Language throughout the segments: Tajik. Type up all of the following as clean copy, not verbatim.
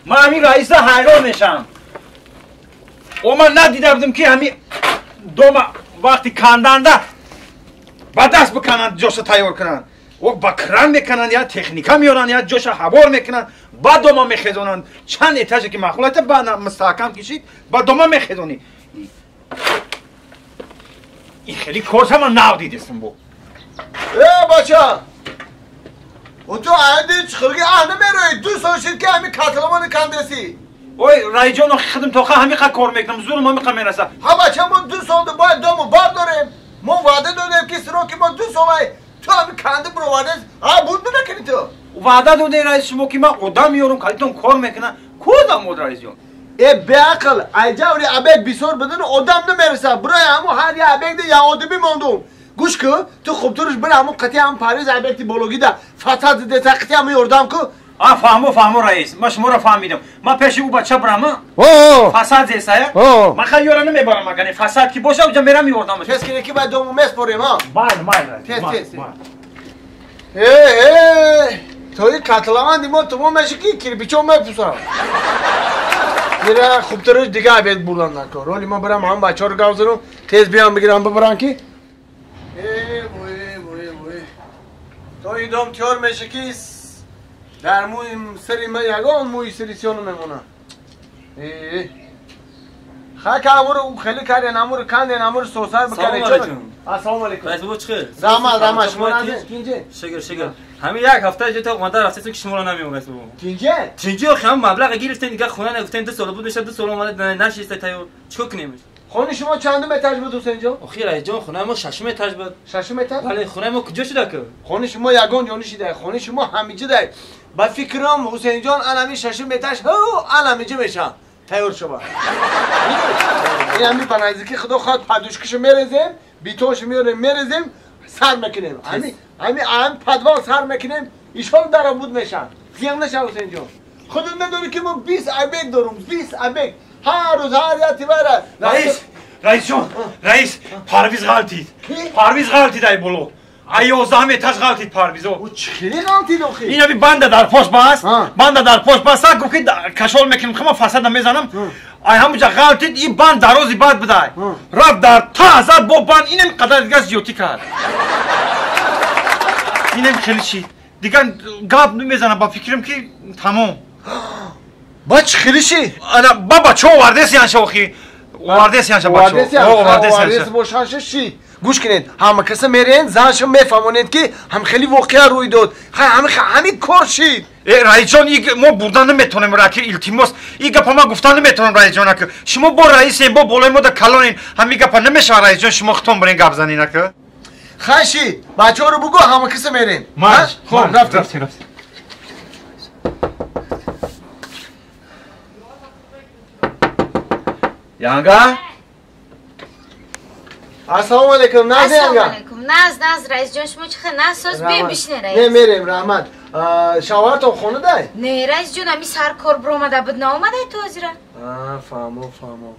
Ман ҳамин раиса ҳайрон мешавам. О ман надида будам ки ҳамин дома вақти канданда ба даст бикананд, ҷоша тайёр кунанд. О ба кран мекунанд, я техника меоранд, я ҷоша ҳавор мекунанд, ба дома мехезонанд. Чанд этаже ки маъқул ба мустаҳкам кишид, ба дома мехезонӣ. Ин хеле корса ман нав дидистам бо. Э бача! Ту ади чиқирги аҳ намерои, 2 сол шид ки ҳамин катловани кандеси. Ой раиҷон, хидм тоқа ҳамиқа кор мекунам, зурм ҳамиқа мераса. Ҳа бача, мо 2 солда бояд дому бардорем. Мо ваъда додем ки сроки мо 2 солай. Ту ҳамин канди бировардес, ҳа буд накунӣ ту. Ваъда додем раис шумо ки ман одам меорам, калитон кор мекунам. Кудам од раисҷон? Э беақл, айҷаври абек бисёр бидуни одам намераса. Бирои ҳамун ҳар я абекда я одами мондум. Гӯш ку, ту хубтурш бира ҳамун қатъи ҳам Париз объекти бологида фасад зидеса қатъи ҳамун ёрдам ку. А фаҳмо, фаҳмо раис, ман шуморо фаҳмидам. Ман пеши ӯ бача бирам, фасад зесая. Ман хай ёра намебарам, агар фасад ки боша, уҷа мерам ёрдам. Тез кине ки баъд дому меспорем, а? Майли, майли. Тез, тез. Э, то и котловани мо тумон меши ки кирпичо мепусам. Мира хубтурш дига объект бурдан накор. Роли ман бирам ҳам бачаро гав занам, тез биям бигирам бибарам ки. Э, вой, вой, вой. То ин дом тиёр меше ки дар мӯи сари ман ягон мӯи сари сиён мемонад. Э, ха амуро хеле карден, амуро канден, амуро сосар бикарден. Салом алейкум. Ассалому алейкум. Раис бобо чӣ хел? Раҳмат, раҳмат. Шумо назин? Тинҷе? Шукр, шукр. Ҳамин як ҳафта ҷо то омада рафтесун ки шуморо намеём раис бобо. Тинҷе? Тинҷе охи ҳам маблағ гирифтем, дигар хона нагуфтем, 2 сол буд мешад, 2 сол омада нашиста тайёр. Чикор кунем? Хони шумо чандум этаж буд Ҳусейнҷон? Охи раисҷон, хонаи мо шашум этаж буд. Шашум этаж? Бале, хонаи мо куҷо шуда ку? Хони шумо ягон ҷо нишида, хони шумо ҳамиҷа дай. Ба фикрам Ҳусейнҷон анами шашум этаж ҳу анамиҷа мешан. Тайёр шава. Ин ҳами ба наздики худо хоҳад подушкашо мерезем, бетоншо меорем, мерезем, сар мекунем. Ҳами ҳами ам подвал сар мекунем, ишон даробуд мешан. Зиён наша Ҳусейнҷон. Худат надорӣ ки мо 20 объект дорум, 20 объект. Ҳар рӯз ҳар як тивара. Раис, раисҷон, раис, Парвиз ғалтид. Парвиз ғалтид ай боло. Ай 11 этаж ғалтид Парвизо. Ӯ чӣ хеле ғалтид охи? Ин ҳами банда дар пош баст, банда дар пош баст, гуфт ки кашол мекунем, хама фасада мезанам. Ай ҳамуҷа ғалтид, ин банд дарози бад будай. Рафт дар та зад бо банд, инам қадар дигар зиёдтӣ кард. Инам хеле шид. Дигар гап намезанам, ба фикрам ки тамом. Ба чӣ хеле шид? Ана ба бачо овардес янша охи. Овардес янша бачо. Овардес бошанша шид. Гӯш кунед, ҳама каса мерен, занша мефаҳмонед ки ҳам хеле воқеа рӯй дод. Ҳамин кор шид. Э раисҷон, мо бурдан наметавонем, раки илтимос. Ин гапа ман гуфтан наметавонам раисҷон ака. Шумо бо раисем, бо болои мо да калонен. Ҳамин гапа намешавад раисҷон, шумо худтон бирен гап занин ака. Хай шид, бачаҳоро бугӯ, ҳама каса мерен. Хоб, рафтем, рафтем. Янга? Ассалому алейкум, Наз янга. Ассалому алейкум. Наз, Наз, раисҷон, шумо чӣ хел Наз соз бием бишне раис. Не мерем, раҳмат. Шавҳаратон хона дай? Не, раисҷон, ами сар кор биромада буд, наомадай то ҳозира. Фаҳмо, фаҳмо.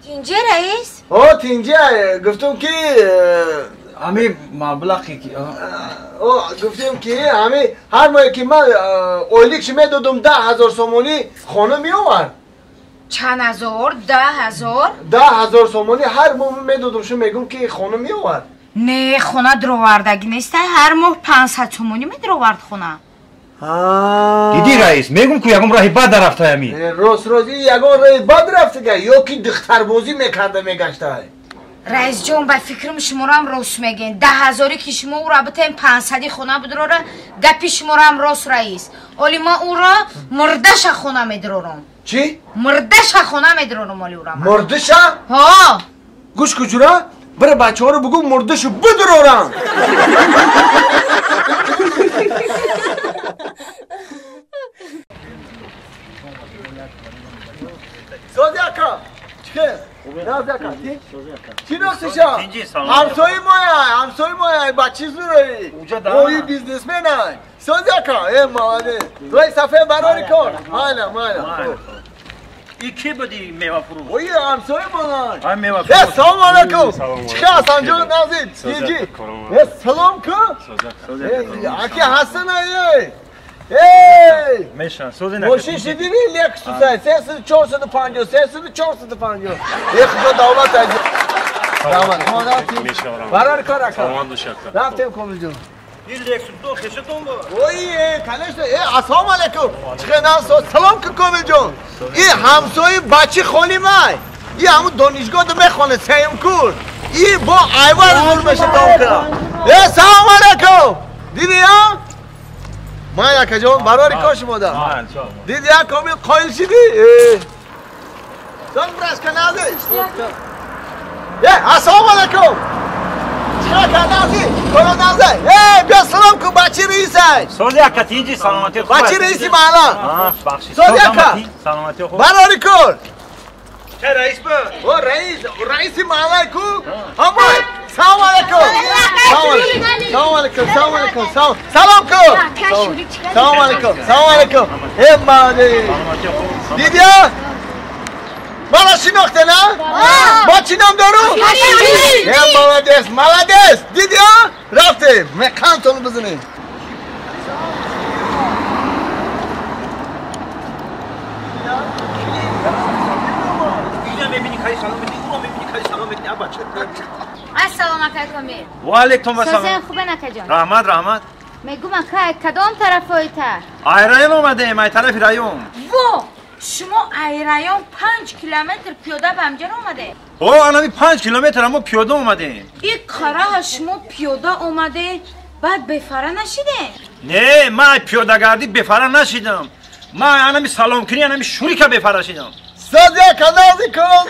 Тинҷе раис? О, тинҷе, гуфтум ки ами маблағе ки о, гуфтем ки ами ҳар моҳе ки ман ойликши медодум 10 000 сомонӣ хона меовард. Чанд ҳазор? 10 000? 10 000 сомонӣ ҳар моҳ медодум, шу мегӯм ки хона меовард. Не, хона дуровардагӣ нестай, ҳар моҳ 500 сомонӣ медуровард хона. Диди раис, мегӯм ку ягон роҳи бад дарафтай ами. Рост, рост, ягон роҳи бад рафтага ё ки духтарбозӣ мекарда мегаштай. Раисҷон, ба фикрам шуморам рост мегӯен. 10 000 ки шумо ӯро битаем 500 хона бидурора, гапи шуморам рост раис. Оли ман ӯро мурдаша хона медурорам. Чӣ? Мурдаша хона медурорам оли ӯра. Мурдаша? Ҳо. Гӯш ку ҷура, бира бачаҳоро бугӯ мурдашу бидурорам. Сози ака, чӣ хел? Наз ака, чӣ ростиша? Ҳамсои моя, ҳамсои моя, ба чиз нурои? Ои бизнесменай. Сози ака, э молодец. Рой сафе барори кор. Майла, майла. И ки буди мевафурӯш? Ои ҳамсои монай. Ай мевафурӯш. Э салом алейкум. Чӣ хел Ҳасанҷон назид? Тинҷи? Э салом ку? Аки Ҳасан ай. Эй! Мешан, сози накард. Мошин шидиви Lexus 300 450 300 450. Эй худо давлат аз. Раҳмат. Мешавам. Барор кор ака. Саломат бош ака. Рафтем комил ҷон. Ин Lexus ду хешатон буд. Ой, конечно. Ассалому алайкум. Чӣ насо? Салом ку комил ҷон. И ҳамсои бачи холи май. И ҳамун донишгоҳ мехонад сеюм курс. И бо айвар зур меша дом кара. Салом алайкум. Диди ҳа? Ман акаҷон барори кор шумо да. Диди ҳа комил қоил шидӣ? Сон брашка нази. Ассалому алайкум. Чӣ кардази? Коро нази. Биё салом ку бачи раисай. Сози ака тинҷи саломатӣ хуб. Бачи раиси маҳалла. Бахши. Сози ака. Саломатӣ хуб. Барори кор. Ча раис буд? О раис, раиси маҳаллай ку. Ҳамой. Салом алайкум. Салом алайкум. Салом алайкум. Салом ку. Салом алайкум. Салом алайкум. Мади. Диди ҳа? Мана шинохте на? Мо чӣ ном дорум? Молодец, молодец. Диди ҳа? Рафтем. Меқантонро бизанем. Ассалому алайкум. Ва алайкум ассалом. Созен хубен акаҷон? Раҳмат, раҳмат. Мегум ака, кадом тарафоита? Ай район омадем, ай тарафи район. Во! Шумо ай район 5 километр пиёда ба ҳамҷа омадем? О, анами 5 километр мо пиёда омадем. И қараҳа шумо пиёда омаде, баъд бефара нашидем? Не, ман пиёдагардӣ бефара нашидам. Ман анами саломкунӣ, анами шурика бефара шидам. Сози ака нази кун.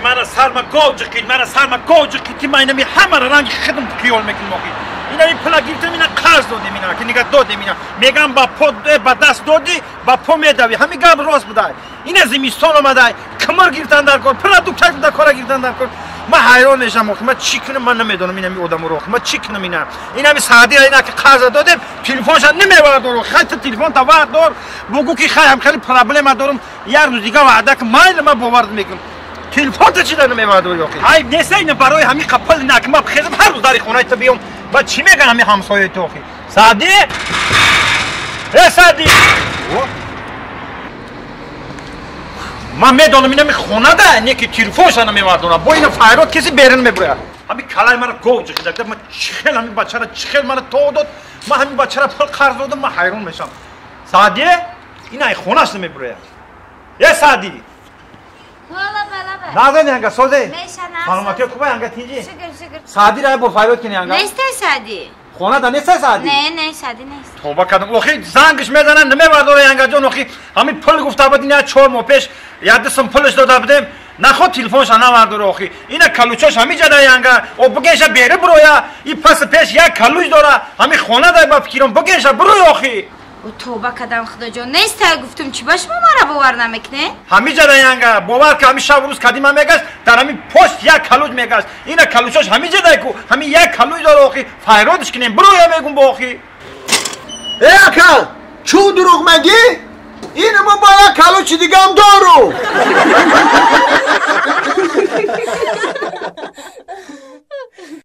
Мана сарма гов ҷиқид, мана сарма гов ҷиқид ки ман инами ҳамаро ранги хидм хиёл мекунам охи. Инами пула гирифтам, ина қарз додем, ина ки нига додем ина. Мегам ба по ба даст додӣ, ба по медавӣ. Ҳамин гап рост будай. Ина зимистон омадай, кимир гирифтан дар кор, пула дукчак дар кора гирифтан дар кор. Ман ҳайрон мешам охи, ман чӣ кунам, ман намедонам инами одаморо охи, ман чӣ кунам ина. Инами Саъдира ина ки қарза додем, телефонша намевардор охи. Хай ту телефонта вардор, бугӯ ки хай ҳам хеле проблема дорам, як рӯз дига ваъда ки майли ман бовар мекунам. Телефонта чӣ дар намевардори охи? Айб нест ина барои ҳамин қапал ина ки ман хезам ҳар рӯз дари хонаи ту биём. Ба чӣ мегӯян ҳамин ҳамсояи ту охи? Саъдӣ? Э Саъдӣ! Ман медонам инами хонада, не ки телефонша намевардорам. Бо ина файрод касе берун мебурад. Ҳамин калаи мара гов ҷиқида. Ман чӣ хел ҳамин бачара чӣ хел мара то дод. Ман ҳамин бачара пул қарз додам, ман ҳайрон мешам. Саъдӣ? Ина ай хонаш намебурад. Э Саъдӣ! Назани анга созе. Саломатӣ хубай анга тинҷи. Шукр, шукр. Саъдиро бо файрод кини анга. Нестай Саъдӣ? Хонада нестай Саъдӣ? Не, не, Саъдӣ нест. Тоба кардам. Охи зангш мезанам, намевардора анга ҷон охи. Ҳамин пул гуфта буд ина 4 моҳ пеш як дусум пулш дода будем. Наход телефонша навардора охи. Ина калучош ҳамин ҷа дай анга. О бугенша бере буроя. И пас пеш як калуч дора. Ҳамин хона дай ба фикром бугенша буроя охи. Тоба кардам худоҷон, нестай гуфтум, чӣ ба шумо мара бовар намекунед? Ҳамин ҷа даянга бовар ки ҳамин шаб рӯз кадима мегашт, дар ҳамин пошт як калуҷ мегашт. Ина калучош ҳамин ҷа дай ку, ҳамин як калуҷ дора охи, файродш кунем, буроя мегум бо охи. Ака, чӯ дурӯғ мегӣ? Ин мо бо як калучи дигам дору.